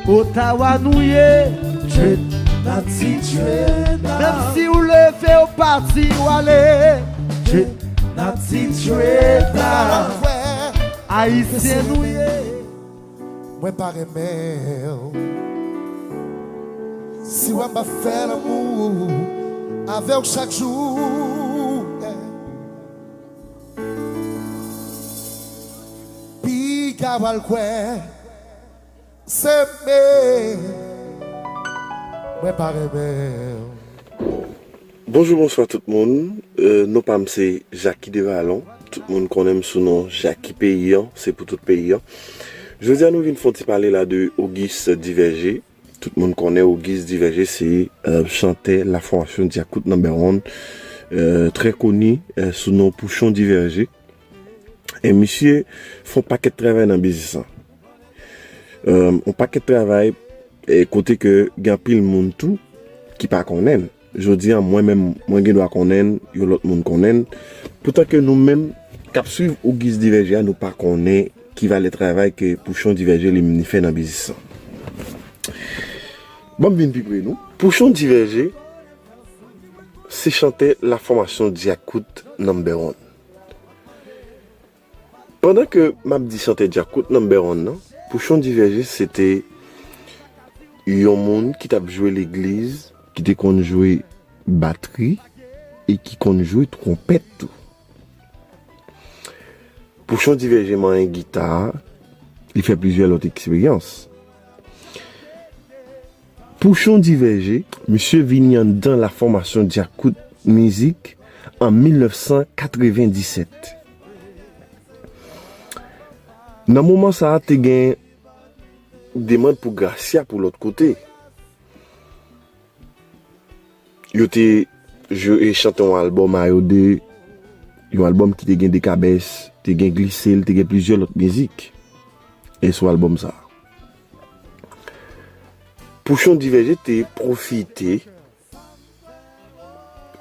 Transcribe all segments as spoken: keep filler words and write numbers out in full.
Otawa nou ye. Dreadnought ti Dreadnought. Menm si w leve, w pati, w ale. Dreadnought ti Dreadnought. Ayisyen nou ye. Mwen pa renmen w. Si w ap fè lanmou avè w chak jou, piga w al kwè. Se men, mwen pa renmen w. Bonjou, bonswa tout moun. Euh, non pa m se Jacky Devalon. Tout moun konnen m sou non Jacky Peyi an, se pou tout peyi an. Jodi a nou vin fè yon ti pale la de Auguste Diverger. Tout moun konnen Auguste Diverger se euh, chantè la fòmasyon Djakout Number One, euh, trè koni euh, sou non Pouchon Diverger. E misye fè yon pakèt travay nan biznis lan. Euh, yon pakèt travay e kote ke gen anpil moun tou ki pa konnen l. Jodi a, mwen menm, mwen gen dwa konnen l, yon lòt moun konnen l. Poutan ke nou menm k ap swiv Auguste Diverger a, nou pa konnen ki valè travay ke Pouchon Diverger li menm li fè nan biznis lan. Ban m vin pi pre nou. Pouchon Diverger se chantè la fòmasyon Djakout Number One. Pandan ke m ap di chantè Djakout Number One nan, Pouchon Diverger se te yon moun ki t ap jwe legliz, ki te konn jwe batri e ki konn jwe twonpèt tou. Pouchon Diverger manyen gita, li fè plizyè lòt eksperyans. Pouchon Diverger, misye vini anndan la fòmasyon Djakout Mizik an mil nèf san katrevenndisèt. Nan moman sa a, te gen demann pou Gracia pou lòt kote. Yo te jwe, chante yon albòm a yo de, yon albòm ki te gen Dekabès, te gen Glise l, te gen plizyè lòt mizik. E sou albòm sa a. Pouchon Diverger te pwofite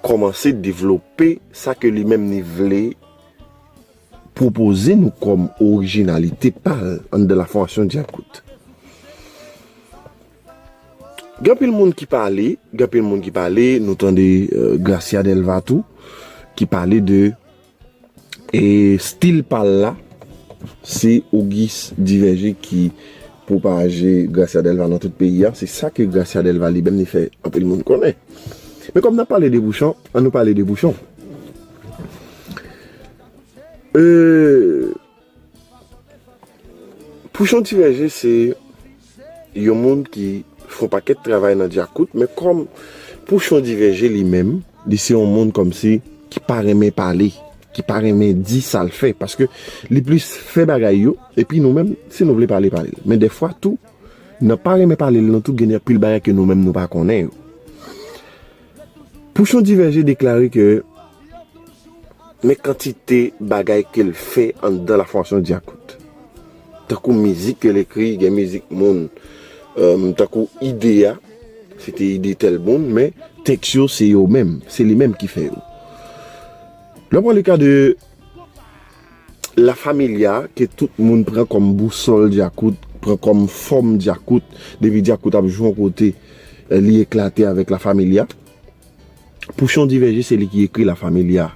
kòmanse devlope sa ke li menm li vle pwopoze nou kòm orijinalite pa l anndan la fòmasyon Djakout. Gen anpil moun ki pale, gen anpil moun ki pale, nou tande euh, Gracia Delva tou, ki pale de e stil pa l la, se Auguste Diverger ki pwopaje Gracia Delva nan tout peyi a. Se sa ke Gracia Delva li menm li fè anpil moun konnen. Men kòm n ap pale de Pouchon, ann nou pale de Pouchon. Euh, Pouchon Diverger se yon moun ki fè yon pakèt travay nan djakout, men kòm Pouchon Diverger li menm, li se yon moun kòmsi ki pa renmen pale, ki pa renmen di sa l fè, paske li plis fè bagay yo, epi nou menm, si nou vle pale, pale. Men dèfwa tou, nan pa renmen pale l nan tou, gen anpil bagay ke nou menm nou pa konnen yo. Pouchon Diverger deklare ke men kantite bagay ke l fè anndan la fòmasyon djakout. Tankou mizik ke l ekri, gen mizik moun, euh, tankou ide a, se te ide tèl moun, men tèks yo se yo menm, se li menm ki fè yo. Lè w pran le ka de La Familia, ke tout moun pran kòm bousòl djakout, pran kòm fòm djakout, depi djakout ap jwe yon kote, eh, li eklate avèk La Familia. Pouchon Diverger se li ki ekri La Familia.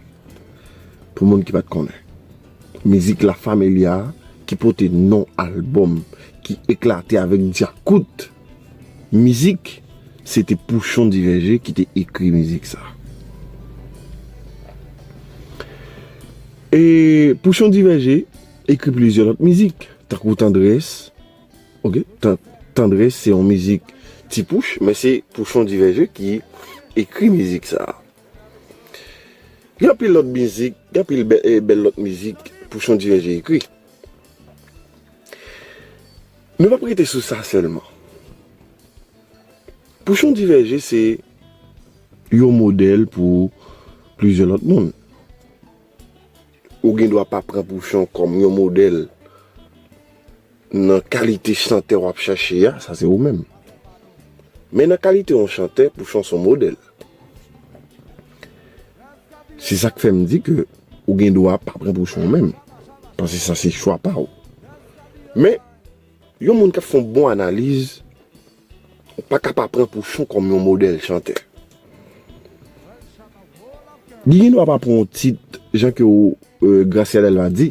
Pou moun ki pa t konnen. Mizik La Familia ki pote non albòm ki eklate avèk djakout. Mizik, se te Pouchon Diverger ki te ekri mizik sa. E Pouchon Diverger ekri plizyè lòt mizik, tankou Tandrès. Ok, Tan- Tandrès se yon mizik Ti Pouch, men se Pouchon Diverger ki ekri mizik sa. Gen anpil lòt mizik, gen anpil bè- eh, bèl lòt mizik Pouchon Diverger ekri. Nou p ap rete sou sa sèlman. Pouchon Diverger se yon modèl pou plizyè lòt moun. Ou gen dwa pa pran Pouchon kòm yon modèl nan kalite chantè w ap chache a, sa se ou menm. Men nan kalite yon chantè, Pouchon se yon modèl. Se sa k fè m di ke ou gen dwa pa pran Pouchon menm. Paske sa se chwa pa w. Men, yon moun k ap fè yon bon analiz, pa ka pa pran Pouchon kòm yon modèl chantè. Li gen dwa pa pran yon tit, jan ke w, euh, Gracia Delva di,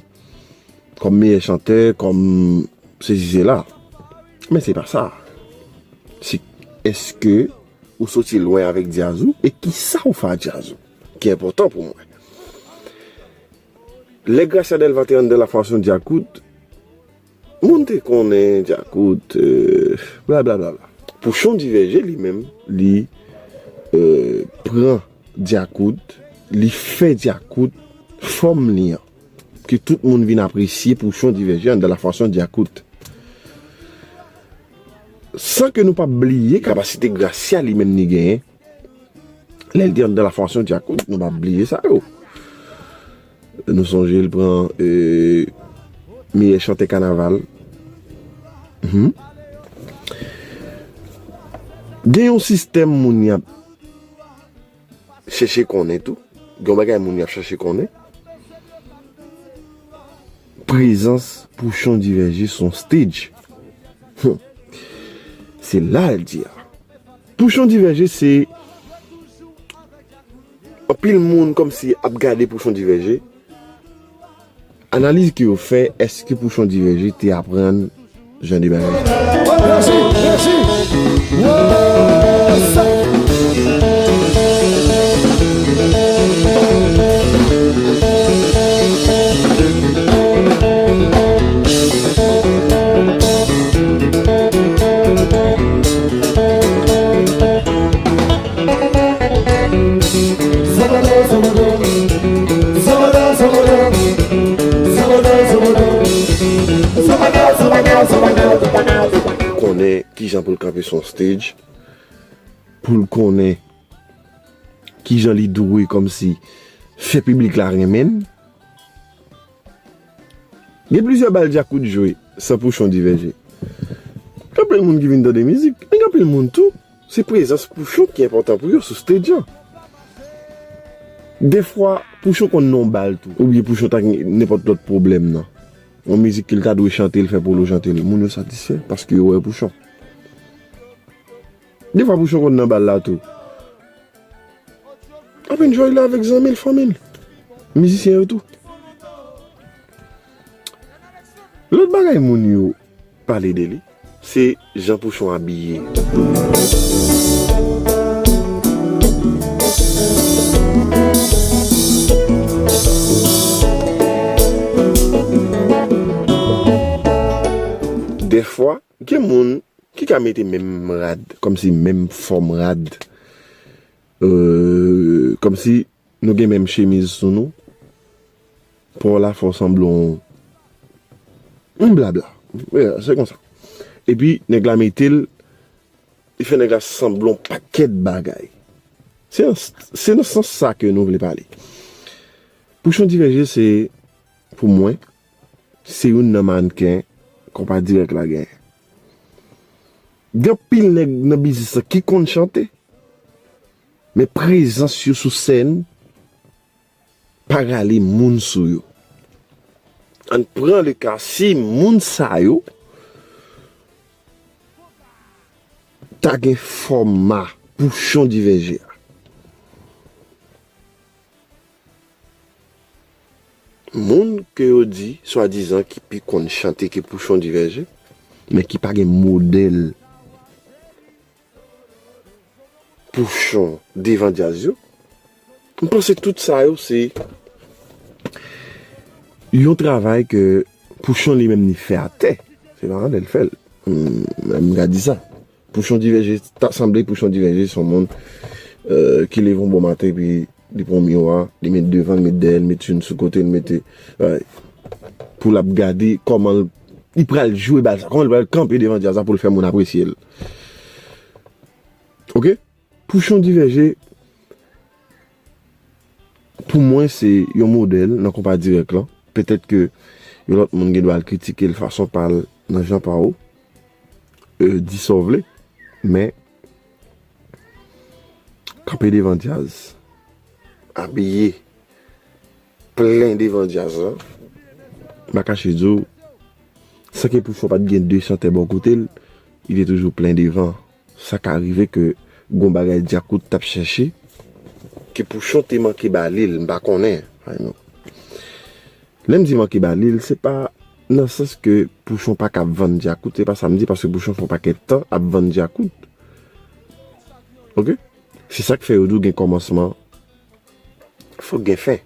kòm meyè chantè, kòm sesi sela. Men se pa sa. Se èske ou soti lwen avèk djaz ou e kisa ou fè a djaz ou ki enpòtan pou mwen. Lè Gracia Delva te anndan la fòmasyon Djakout, moun te konnen Djakout, euh, blablabla. Pouchon Divèje li menm, li, euh, pran Djakout, li fè Djakout fòm li an. Ke tout moun vin apresye Pouchon Divèje anndan la fòmasyon Djakout. San ke nou pa bliye kapasite Gracia li menm li genyen. Lè l te anndan la fòmasyon Djakout, nou pa bliye sa yo. Nou sonje l pran, euh, meyè chantè kanaval. Mhm. Gen yon sistèm moun y ap chèche konnen tou. Gen yon bagay moun y ap chèche konnen. Prezans Pouchon Divèje sou yon stage. Hum. Se la l di a. Pouchon Divèje se anpil moun kòmsi ap gade Pouchon Divèje. Analiz ke yo fè, èske Pouchon Divèje te aprann jan de bagay sa? Resi, resi. Konnen kijan pou l kanpe sou yon stage, pou l konnen kijan li dwe kòmsi fè piblik la renmen l. Gen plizyè bal Djakout jwe san Pouchon Divèje. Gen anpil moun ki vin tande mizik, men gen anpil moun tou, se prezans Pouchon ki enpòtan pou yo sou stage an. Defwa, Pouchon konn nan yon bal tou, oubyen Pouchon ta gen nenpòt lòt pwoblèm nan. Yon mizik ke l ta dwe chante, l fè Polo chante l. Moun yo satisfè paske yo wè Pouchon. Defwa Pouchon konn nan bal la tou. Ap enjoy la avèk zanmi l, fanmi l, mizisyen yo tou. Lòt bagay moun yo pale de li, se jan Pouchon abiye. Dèfwa, gen moun ki ka mete menm rad, kòmsi menm fòm rad, euh, kòmsi nou gen menm chemiz sou nou, pa w la fè w sanble yon, yon blabla. Yeah, se konsa. Epi, nèg la mete l, li fè nèg la sanble yon pakèt bagay. Se, se nan sans sa ke nou vle pale. Pouchon Divèje, se, pou mwen, se youn nan mannken Konpa Dirèk la genyen. Gen anpil nèg nan biznis lan ki konn chante, men prezans yo sou sèn pa rale moun sou yo. Ann pran le ka, si moun sa yo ta gen fòma Pouchon Divèje a. Moun ke yo di, swadizan, ki pi konn chante ke Pouchon Divèje, men ki pa gen modèl Pouchon devan djaz yo, m panse tout sa yo se yon travay ke Pouchon li menm li fè atè. Se pa anlè l fè l. M, m ka di sa. Pouchon Divèje, ta sanble Pouchon Divèje se yon moun, euh, ki leve yon bon maten, epi li pran yon miwa, li met devan, li met dèyè, li met youn sou kote, li mete, euh, pou l ap gade kòman l, li pral jwe bal sa, kòman l pral kanpe devan djaz la pou l fè moun apresye l. Oke? Pouchon Divèje, pou mwen, se yon modèl nan Konpa Dirèk lan. Petèt ke yon lòt moun gen dwa al kritike l fason pa l nan jan pa w, euh, di sa w vle, men kanpe devan djaz, abiye plen devan djaz lan, m pa kache di w, san ke Pouchon pa t gen de chantè bò kote l, li te toujou plen devan. Sa ka rive ke gon bagay Djakout t ap chèche, ke Pouchon te manke ba li l, m pa konnen. Ay non. Lè m di manke ba li l, se pa nan sans ke Pouchon pa ka vann Djakout, se pa sa m di, paske Pouchon fè yon pakèt tan ap vann Djakout. Oke? Se sa k fè yo di w gen kòmansman, fòk gen fen.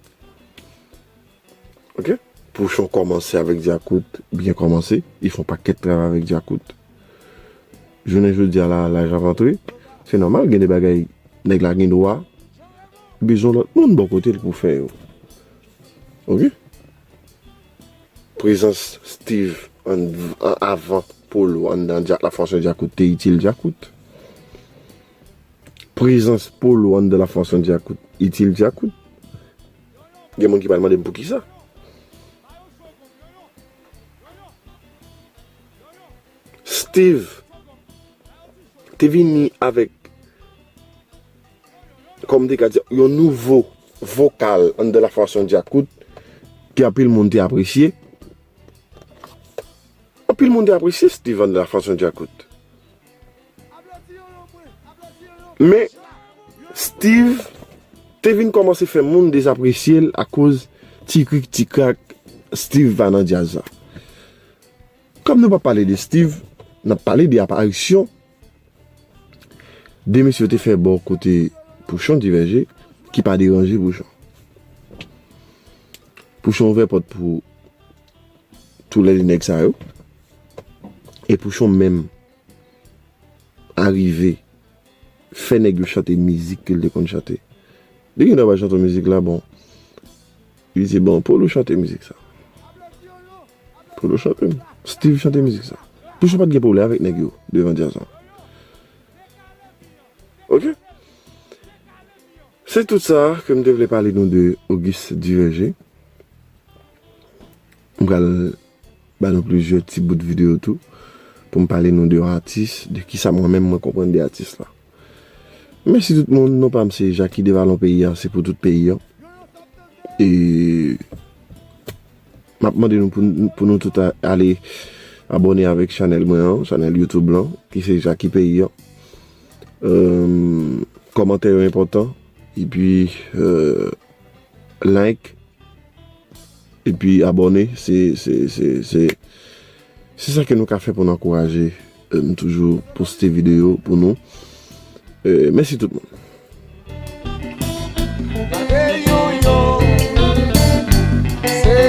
Oke? Pouchon kòmanse avèk Djakout, byen kòmanse, li fè yon pakèt travay avèk Djakout. Jounen jodi a la, laj ap antre, se nòmal, gen de bagay nèg la gen dwa bezwen lòt moun bò kote l pou fè yo. Oke? Prezans Steve an, an, avan Polo anndan Dja-, la fondasyon Djakout te itil Djakout. Prezans Polo anndan la fondasyon Djakout itil Djakout. Gen moun ki pral mande m poukisa. Steve te vini avèk, kòm m te ka di, yon nouvo vokal anndan la fondasyon Djakout ke anpil moun te apresye. Anpil moun te apresye Steve anndan la fondasyon Djakout. Men, Steve te vin kòmanse fè moun dezapresye l akoz ti krik ti krak Steve pa nan djaz la. Kòm nou pa pale de Steve, n ap pale de aparisyon de mesye yo te fè bò kote Pouchon Divèje, ki pa deranje Pouchon. Pouchon ouvè pòt pou toulède nèg sa yo. E Pouchon menm arive fè nèg yo chante mizik ke l te konn chante. Li gen dwa pa chante mizik la, bon. Li di, bon, Polo chante mizik sa. Polo chante. Steve chante mizik sa. Pouchon pa t gen pwoblèm avèk nèg yo devan djaz la. Oke? Se tout sa ke m te vle pale nou de Auguste Divèje. M pral ba nou plizyè ti bout videyo tou pou m pale nou de yon atis, de kisa mwen menm mwen konprann de atis la. Mèsi tout moun, non pa m se Jacky Devalon, peyi a se pou tout peyi a. E m ap mande nou pou, pou nou tout a, ale abòne avèk chanèl mwen an, chanèl YouTube lan, ki se Jacky Peyi a. Euh, kòmantè yo enpòtan, epi, euh, like, epi abòne, se, se, se, se, se sa ke nou ka fè pou n ankouraje, euh, m toujou poste videyo pou nou. Euh, mèsi tout moun.